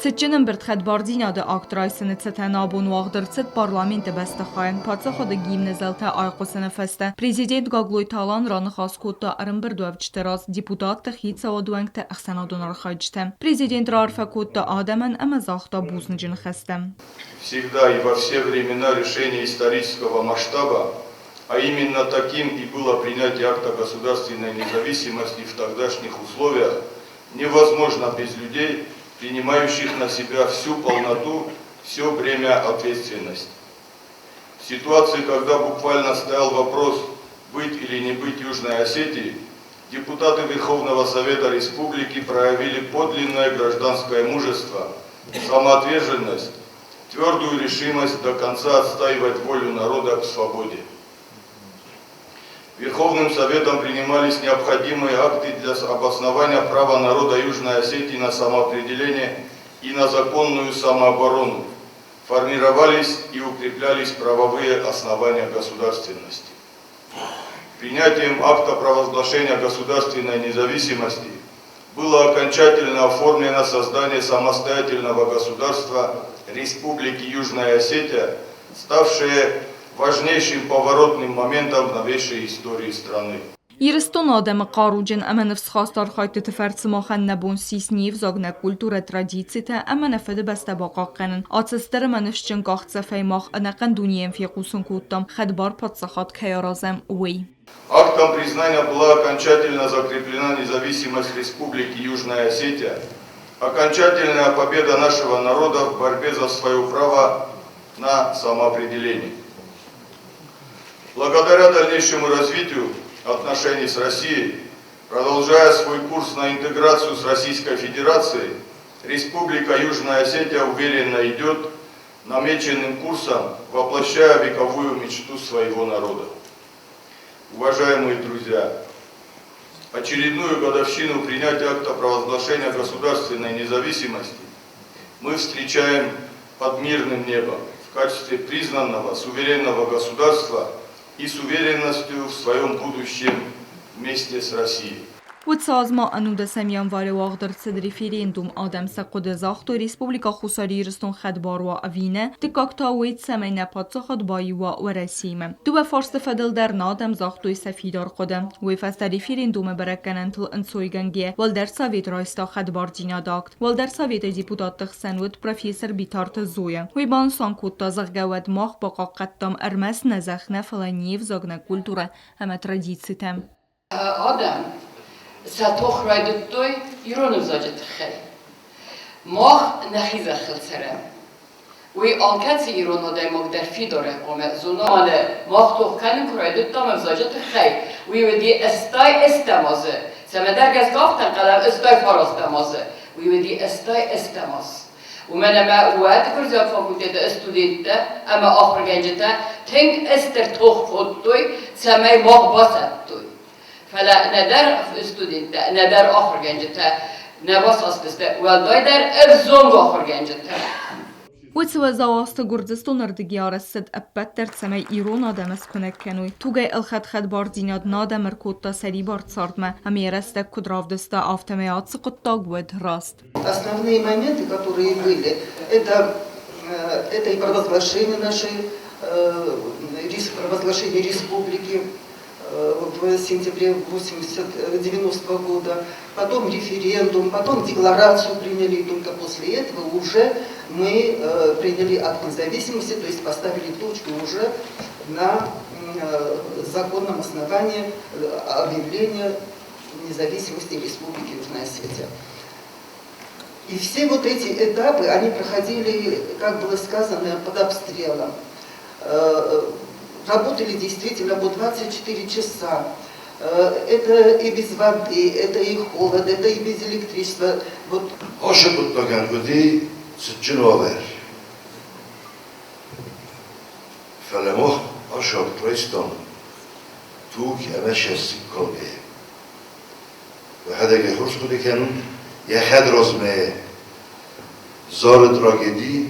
Цытджын ӕмбырд хӕдбардзинады акт райсыны цытӕн абон уагъд ӕрцыд парламенты бӕстыхайы. Паддзахады гимны зӕлтӕ айхъуысыны фӕстӕ президент Гаглойты Алан раныхас кодта ӕрӕмбырдуӕвджыты раз депутатты, хицауады уӕнгтӕ, ӕхсӕнадон архайджытӕ. Президент раарфӕ кодта адӕмӕн ӕмӕ загъта бузныджы ныхӕстӕ. Всегда и во все времена решение исторического масштаба, а именно таким и было принятие акта государственной независимости в тогдашних условиях, невозможно без людей, принимающих на себя всю полноту, все бремя ответственности. В ситуации, когда буквально стоял вопрос, быть или не быть Южной Осетии, депутаты Верховного Совета Республики проявили подлинное гражданское мужество, самоотверженность, твердую решимость до конца отстаивать волю народа к свободе. Верховным Советом принимались необходимые акты для обоснования права народа Южной Осетии на самоопределение и на законную самооборону. Формировались и укреплялись правовые основания государственности. Принятием акта провозглашения государственной независимости было окончательно оформлено создание самостоятельного государства Республики Южная Осетия, ставшее важнейшим поворотным моментом в новейшей истории страны. Ирыстоны адӕмы хъаруджын ӕмӕ ныфсхаст архайдтыты фӕрцы махӕн нӕ бон ссис не взаг, нӕ культурӕ, традицитӕ ӕмӕ нӕ Фыдыбӕстӕ бахъахъхъӕнын. Ацы стыр ӕмӕ ныфсджын къахдзӕфӕй мах ӕнӕхъӕн дунейӕн фехъусын кодтам, хӕдбар паддзахад кӕй аразӕм, уый. Актом признания была окончательно закреплена независимость Республики Южная Осетия, окончательная победа нашего народа в борьбе за свое право на самоопределение. Благодаря дальнейшему развитию отношений с Россией, продолжая свой курс на интеграцию с Российской Федерацией, Республика Южная Осетия уверенно идет намеченным курсом, воплощая вековую мечту своего народа. Уважаемые друзья, очередную годовщину принятия акта провозглашения государственной независимости мы встречаем под мирным небом в качестве признанного суверенного государства и с уверенностью в своем будущем вместе с Россией. Уыцы аз ма ӕнудӕсӕм январы уагъд ӕрцыд референдум, адӕм сӕ хъуыды загътой Республикӕ Хуссар Ирыстон хӕдбар уа ӕви нӕ, дыккаг та уый, цӕмӕй нӕ паддзахад баиу уа Уӕрӕсеимӕ. Дыууӕ фарсты фӕдыл дӕр нӕ адӕм загътой сӕ фидар хъуыды. Уый фӕстӕ референдумы бӕрӕггӕнӕнтыл ӕнцойгӕнгӕйӕ Уӕлдӕр Совет райста хӕдбардзинады акт. Уӕлдӕр Советы депутатты хсӕн уыд профессор Битарты Зоя. Уый банысан кодта, зӕгъгӕ, уӕд мах бахъахъхъӕдтам ӕрмӕст нӕ зӕхх нӕ, фӕлӕ не взаг, нӕ культурӕ ӕмӕ традицитӕ. Адӕм сӕ тох райдыдтой ирон ӕвзаджы тыххӕй. Мах нӕхи зӕххыл цӕрӕм. Уый алкӕцы ирон адӕймаг дӕр фидарӕй хъуамӕ зона. Мах тох кӕнын куы райдыдтам ӕвзаджы тыххӕй, уый уыди ӕстай ӕстӕм азы. Цӕмӕдӕр гӕсгӕ афтӕ ӕнхъӕлӕм ӕстай фарастӕм азы. Уый уыди ӕстай ӕстӕм аз. Уымӕн ӕмӕ уӕд гуырдзиаг факультеты студенттӕ ӕмӕ ахуыргӕнджытӕ тынг стыр тох кодтой, цӕмӕй мах басӕттой. Фӕлӕ нӕдӕр студенттӕ, нӕдӕр ахуыргӕнджытӕ нӕ басастысты, уӕлдайдӕр ӕвзонг ахуыргӕнджытӕ. Уыцы уӕззау азты Гуырдзыстоны ӕрдыги арӕзт цыд ӕппӕт дӕр, цӕмӕй ирон адӕмы скуынӕг кӕной. Тугӕй ӕлхӕд хӕдбардзинад нӕ адӕм ӕркодта сӕрибар цардмӕ, ӕмӕ йӕ рӕстӕг куыд равдыста, афтӕмӕй ацы хъуыддаг уӕд раст. Основные моменты, которые были, это и провозглашение нашей, провозглашение республики в сентябре 90 года, потом референдум, потом декларацию приняли, и только после этого уже мы приняли акт независимости, то есть поставили точку уже на законном основании объявления независимости Республики Южная Осетия. И все вот эти этапы, они проходили, как было сказано, под обстрелом. Работали действительно по 24 часа. Это и без воды, это и холод, это и без электричества. Вот. Ашы хъуыддагӕн уыди цытджын уавӕр. Фӕлӕ мах асагъд райстам туг ӕмӕ сӕссыг калгӕйӕ. Уӕхӕдӕг ӕй хорз хъуыды кӕнут, йӕ хӕдразмӕ Зары трагеди,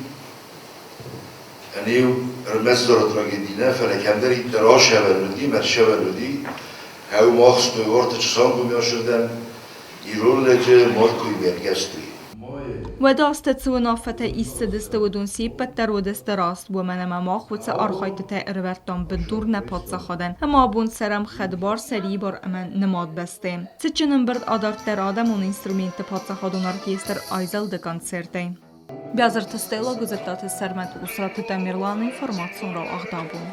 ӕниу ӕрмӕст Зары трагеди нӕ, фӕлӕ кӕмдӕриддӕр асӕвӕр уыди, мӕрсӕвӕр уыди, хӕу махстой уартӕ Чысангомы асырдӕм, ирон лӕджы маркой уӕргӕстой. Уӕдӕ азтӕ цы уынаффӕтӕ ист цыдысты, уыдон се ппӕт дӕр уыдысты раст, уымӕн ӕмӕ мах уыцы архайдтытӕй ӕрӕвӕрдтам бындур нӕ паддзахадӕн ӕмӕ абон цӕрӕм хӕдбар, сӕрибар ӕмӕ нымад бӕстӕйы. Цытджын ӕмбырд адарддӕр адӕмон инструментты паддзахадон оркестр айзӕлды концертӕй. Биазырты Стелла, Гуызӕттаты Сӕрмӕт, Усраты Тамерлан, информацион рауагъд абон.